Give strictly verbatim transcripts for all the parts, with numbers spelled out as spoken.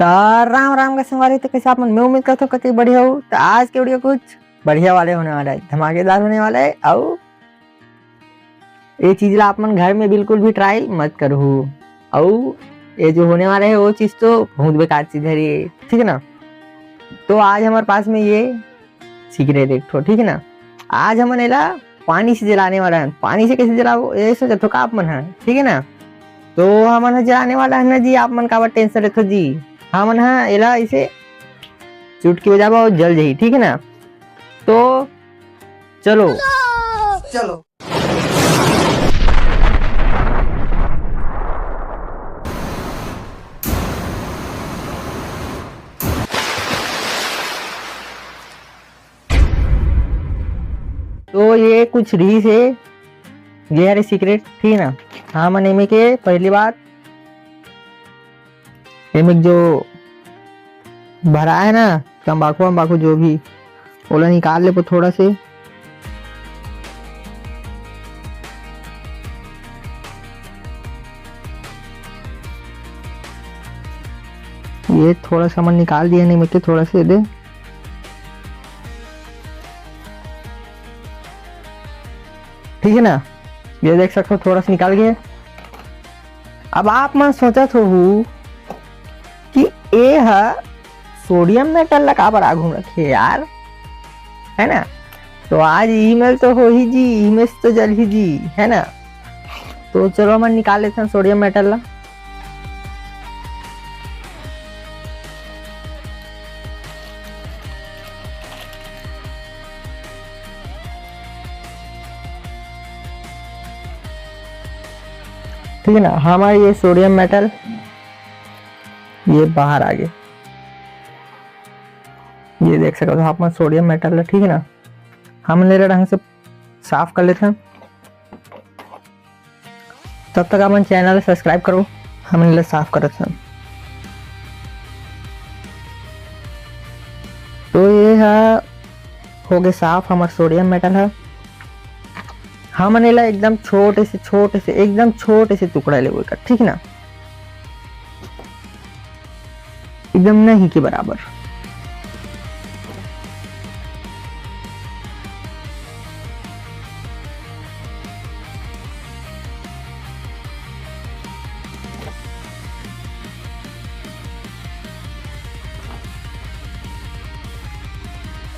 त राम राम का संगवारी, तो कैसे आप मन? मैं उम्मीद करता हूँ कि बढ़िया हो। तो आज के वीडियो कुछ बढ़िया वाले होने वाला है, धमाकेदार होने वाला है। और ये चीज ला आप मन घर में बिल्कुल भी ट्राई मत करो। और ये जो होने वाला है वो चीज तो बहुत बेकार चीज है ये, ठीक है ना? तो आज हमारे पास में ये सीक्रेट एक ठो, ठीक है ना? आज हमन एला पानी से जलाने वाला है। पानी से कैसे जलाबो, ये सोचत हो का आप मन ह, ठीक है ना? तो हमन ह जलाने वाला है ना जी, आप मन काबर टेंशन लेथो जी? हमन ह एला इसे चुटकी बजाबो और जल जाही, ठीक है ना? तो चलो। चलो। तो ये कुछ रही से, ये हरे सीक्रेट, ठीक है ना? हमन एमे के पहली बात, एमे जो भरा है ना तंबाकू वंबाकू जो भी, ओला निकाल लेबो थोड़ा से। ये थोड़ा सा हमन निकाल दिया, नहीं मिलते थोड़ा से दे, ठीक है ना? ये देख सकते हो, थोड़ा सा निकाल गए। अब आप मन सोचत होहू कि ए ह सोडियम मेटल ला काबर आगू में रखे यार, है ना? तो आज ईमेल तो हो ही जी, ईमेल तो जल ही जी, है ना? तो चलो हमन निकाल लेथन सोडियम मेटल ला। ठीक है ना, हमारा ये सोडियम मेटल ये बाहर आ गए। ये देख सकते हो आप मन सोडियम मेटल ला, ठीक है ना। हमन एला ढंग से साफ कर लेथन। तब तक अपन चैनल सब्सक्राइब करो, हमन एला साफ करत हन। तो ये हा हो गए साफ हमर सोडियम मेटल हा। हमन एला एकदम छोटे से, छोटे से, एकदम छोटे से टुकड़ा लेबो एकर, ठीक ना, एकदम नहीं के बराबर।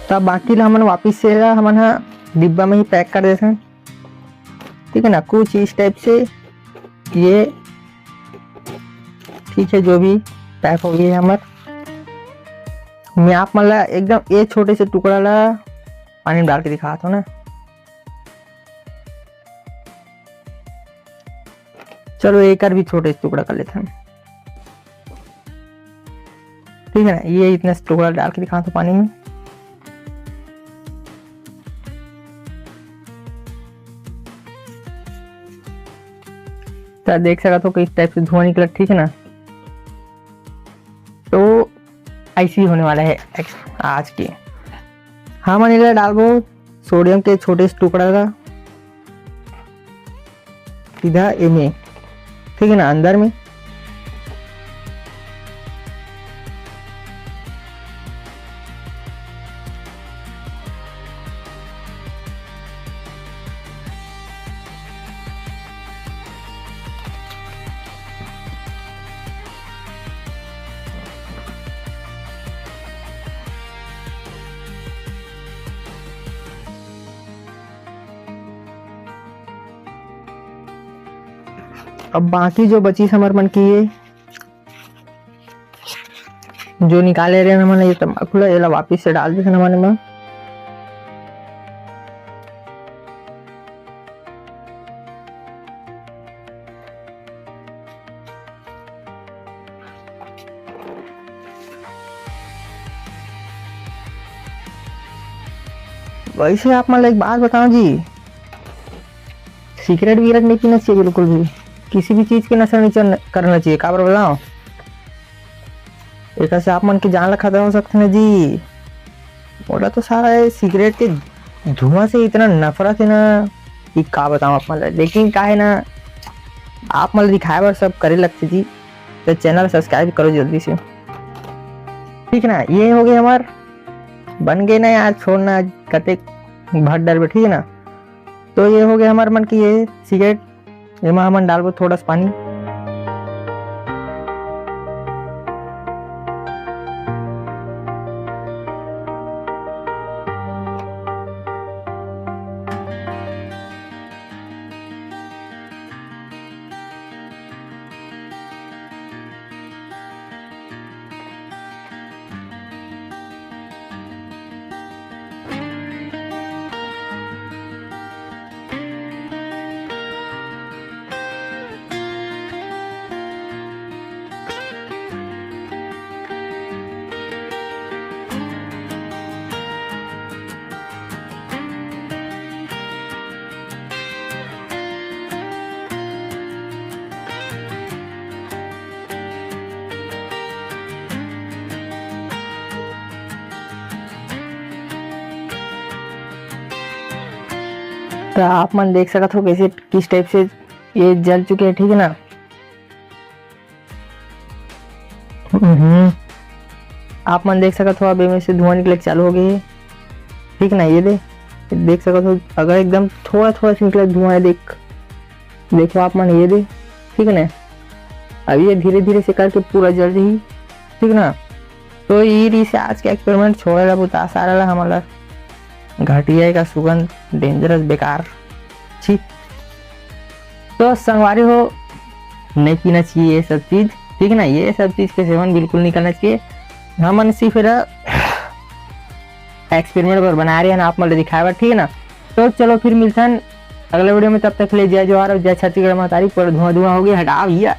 तब बाकी ला हमन वापिस से ला हमन हा डिब्बा में ही पैक कर देथन, ठीक है ना। कुछ इस टाइप से ये, ठीक है, जो भी पैक हो गई है हमर। मैं आप मन ला एकदम ये छोटे से टुकड़ा ला पानी में डाल के दिखात हूँ ना। चलो, एकर भी छोटे से टुकड़ा कर लेथन, ठीक है ना। ये इतना से टुकड़ा डाल के दिखात हूँ पानी में। तो देख सकत हो कि इस टाइप से धुआं निकला, ठीक है ना। तो ऐसी होने वाला है आज की। हमन एला डालबो सोडियम के छोटे से टुकड़ा ला सीधा एमे, ठीक है ना, अंदर में। अब बाकी जो बची हमर मन की ये जो निकाले रहे हमन ये तंबाकू ला, एला वापिस से डाल देथन हमन एमा। वैसे आप मन ला एक बात बताओ जी, सिगरेट विगरेट नहीं पीना चाहिए बिल्कुल भी, किसी भी चीज के नशा नहीं चढ़ना, करना चाहिए। काबर बताओ, एकर से आप मन के जान ला खतरा हो सकथे ना जी। मोला तो सारा ये सिगरेट के धुआं से इतना नफरत है ना कि का बताऊं आप मन ला। लेकिन का है ना, आप मन ला दिखाए बर सब करे लगथे जी, तो चैनल सब्सक्राइब करो जल्दी से। ठीक ना, ये हो गए हमार, बन गए ना यार, छोड़ना, कते भर डालबे, ठीक है ना। तो ये हो गए हमार मन की ये सिगरेट, एमा हमन डालबो थोड़ा सा पानी। तो आप मन देख सकत हो कैसे, किस टाइप से ये जल चुके हैं, ठीक है ना। हम्म, आप मन देख सकत हो, अब एमे से धुआं निकले चालू हो गए है, ठीक ना। ये दे, देख सकत हो, अगर एकदम थोड़ा थोड़ा से निकले धुआं है, देख, देखो आप मन, ये दे, ठीक ना। अब ये धीरे धीरे से करके पूरा जल जाही, ठीक ना। तो ये रही से आज के एक्सपेरिमेंट, छोड़े ला बुता सारा ला, हमन ला घटिया का सुगंध, डेंजरस, बेकार, छी। तो संगवारी हो, नहीं पीना चाहिए ये सब चीज, ठीक ना। ये सब चीज के सेवन बिल्कुल नहीं करना चाहिए। हमन सिर्फ एला एक्सपेरिमेंट बर बना रहे हैं, आप मन ल दिखाए बर, ठीक है ना। तो चलो फिर मिलथन अगले वीडियो में, तब तक के लिए जय जोहार और जय छत्तीसगढ़ महतारी। पूरा धुआं धुआं हो गया, हटाओ भैया।